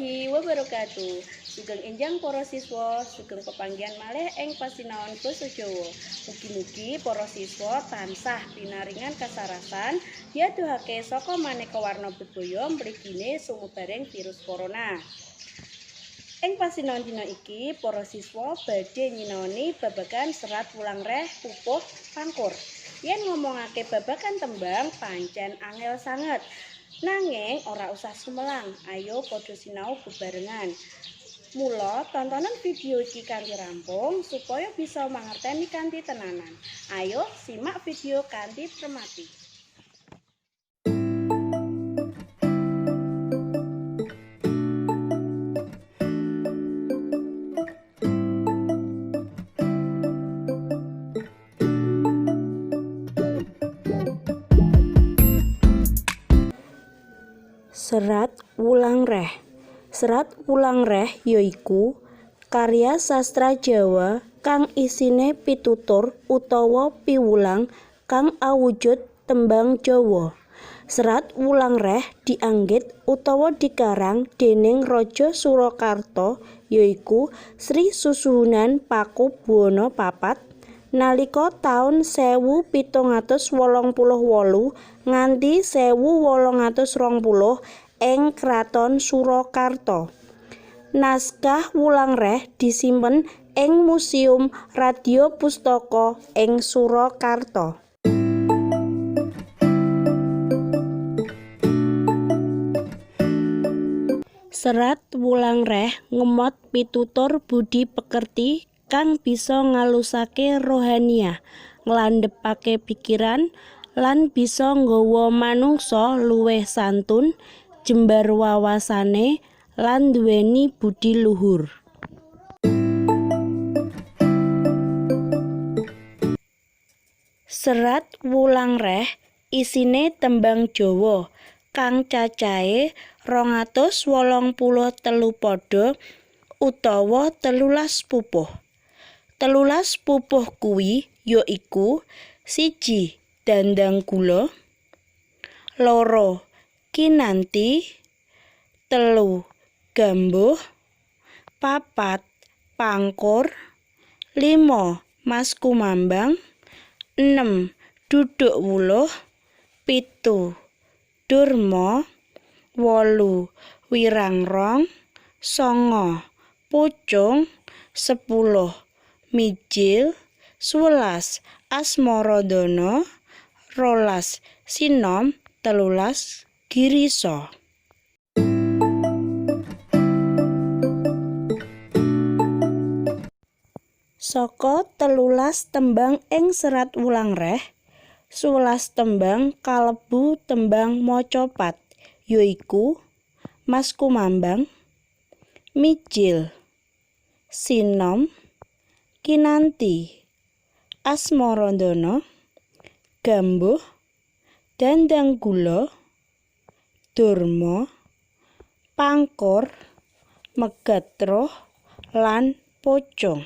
Warahmatullahi wabarakatuh. Sugeng enjang para siswa, sugeng pepanggihan malih ing pasinaon basa Jawa. Mugi-mugi para siswa tansah pinaringan kasarasan diadohake saka maneka warna bebaya mligine sumebaring virus corona. Ing pasinaon dina iki, para siswa badhe nyinaoni babagan serat Wulangreh Pupuh Pangkur. Yen ngomongake babagan tembang pancen angel sanget. Nanging ora usah sumelang, ayo padha sinau bebarengan. Mula tontonen video iki kanthi rampung supaya bisa mangerteni kanthi tenanan. Ayo simak video kanthi cermati. Serat Wulangreh. Serat Wulangreh yaiku karya sastra Jawa kang isine pitutur utawa piwulang kang awujud tembang Jawa. Serat Wulangreh dianggit utawa dikarang dening Raja Surakarta yaiku Sri Susuhunan Paku Buwana IV nalika taun 1788 nganti 1820 ing Kraton Surakarta. Naskah Wulangreh disimpen ing Museum Radyapustaka ing Surakarta. Serat Wulangreh ngemot pitutur budi pekerti kang bisa ngalusake rohaniah, nglandhepake pikiran, lan bisa nggawa manungsa luwih santun, jembar wawasane, lan nduweni budi luhur. Serat Wulangreh isine tembang Jawa kang cacahe 283 pada utawa 13 pupuh. 13 pupuh kuwi ya iku: 1. Dandang Gula, 2. Kinanti, 3. Gambuh, 4. Pangkur, 5. Maskumambang, 6. Duduk Wuluh, 7. Durma, 8. Wirangrong, 9. Pucung, 10. Mijil, 11. Asmaradana, 12. Sinom, 13. Girisa. Saka 13 tembang ing Serat Wulangreh, 11 tembang kalebu tembang macapat, yaiku Maskumambang, Mijil, Sinom, Kinanti, Asmaradana, Gambuh, Dandang Gula, Durma, Pangkur, Megatruh, lan Pocung.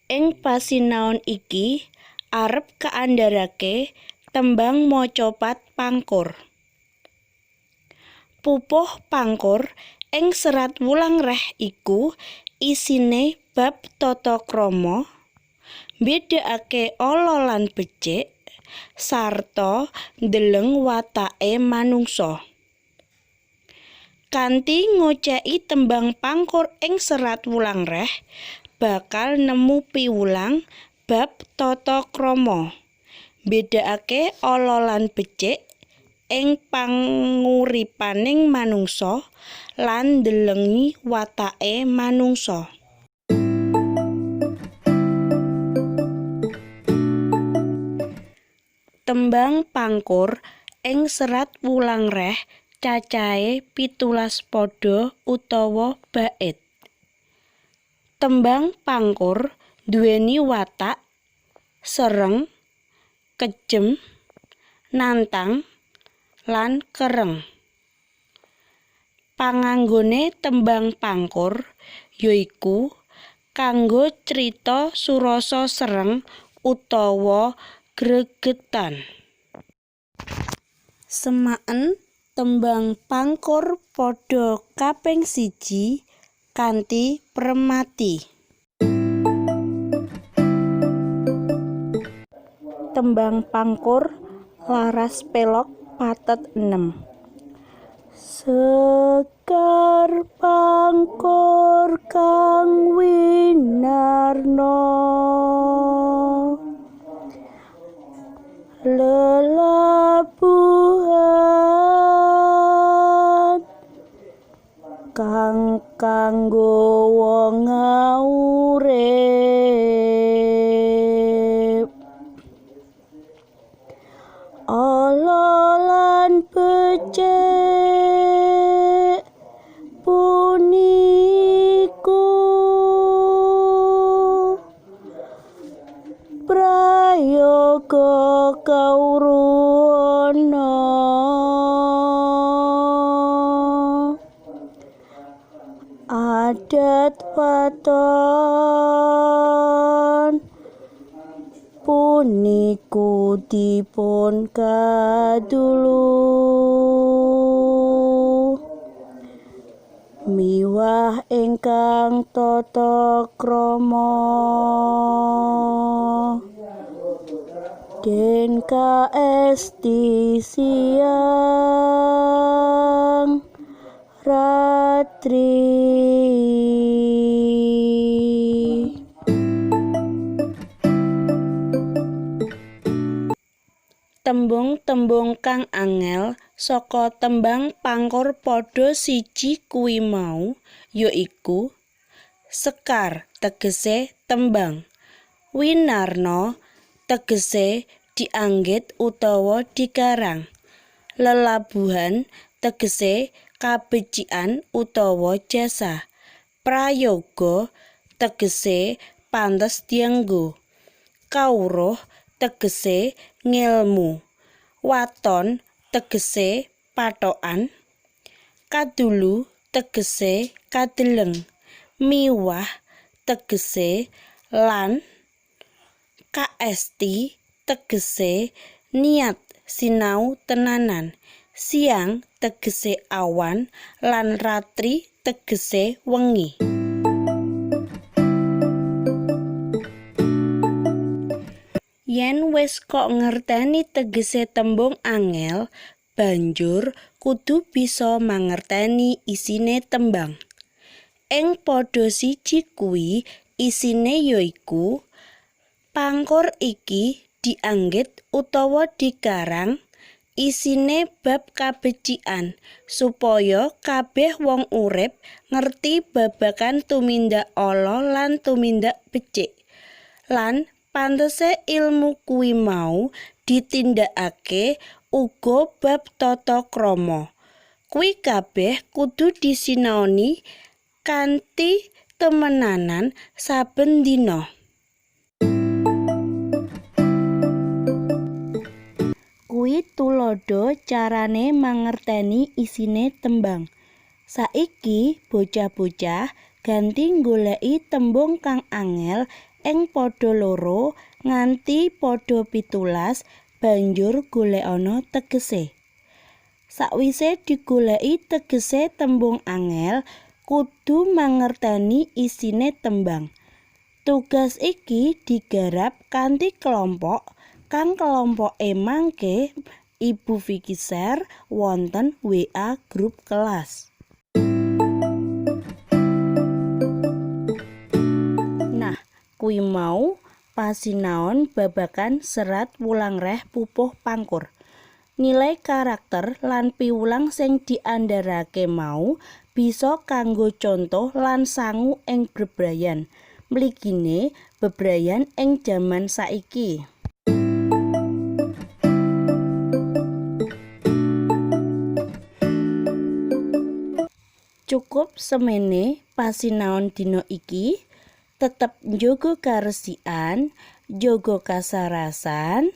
Ing pasinaon iki arep kaandharake tembang macapat Pangkur. Pupuh Pangkur ing Serat Wulangreh iku isine bab tata krama, mbedakake ala lan becik, sarta ndeleng watake manungsa. Kanthi ngoceki tembang Pangkur ing Serat Wulangreh, bakal nemu piwulang bab tata krama, mbedakake ala lan becik ing panguripaning manungsa lan ndelengi watake manungsa. Tembang Pangkur ing Serat Wulangreh cacahe 17 pada utawa bait. Tembang Pangkur nduweni watak sereng, kejem, nantang, lan kereng. Panganggone tembang Pangkur yaiku kanggo crita surasa sereng utawa gregetan. Semaken tembang Pangkur pada kaping 1 kanthi premati. Tembang Pangkur laras pelog patet 6. Sekar pangkur kang winarna, lelabuhan kang kanggo wong urip. Ala lan becik puniku prayoga kawruhana, adat waton puniku dipun kadulu, miwah ingkang tata krama den kaesti siang ratri. Tembung-tembung kang angel saka tembang Pangkur pada 1 kuwi mau yaiku sekar tegese tembang, winarna tegese dianggit utawa dikarang, lelabuhan tegese kabecikan utawa jasa, prayoga tegese pantes dianggo, kawruh tegese ngelmu, waton tegese pathokan, kadulu tegese kadeleng, miwah tegese lan, kaesti tegese niat sinau tenanan, siang tegese awan lan ratri tegese wengi. Yen wis kok ngerteni tegese tembung angel, banjur kudu bisa mangerteni isine tembang. Ing pada 1 kuwi isine yaiku pangkur iki dianggit utawa dikarang isine bab kabecikan supaya kabeh wong urip ngerti babagan tumindak ala lan tumindak becik, lan pantese ilmu kuwi mau ditindakake uga bab tata krama. Kuwi kabeh kudu disinaoni kanthi temenanan saben dina. Kuwi tuladha carane mangerteni isine tembang. Saiki bocah-bocah ganti nggoleki tembung kang angel ing pada 2 nganti pada 17 banjur golekana tegese. Sakwise digoleki tegese tembung angel, kudu mangerteni isine tembang. Tugas iki digarap kanthi kelompok kang kelompoke mangke Ibu Vicky share wonten WA grup kelas. Nah, kuwi mau pasinaon babagan serat Wulangreh Pupuh Pangkur. Nilai karakter lan piwulang sing diandharake mau bisa kanggo contoh lan sangu ing bebrayan. Mligine bebrayan ing jaman saiki. Cukup semene pasinaon dina iki. Tetep njaga karesikan, njaga kasarasan,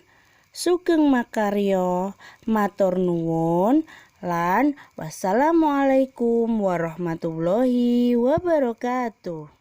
sugeng makarya, matur nuwun, lan wassalamualaikum warahmatullahi wabarakatuh.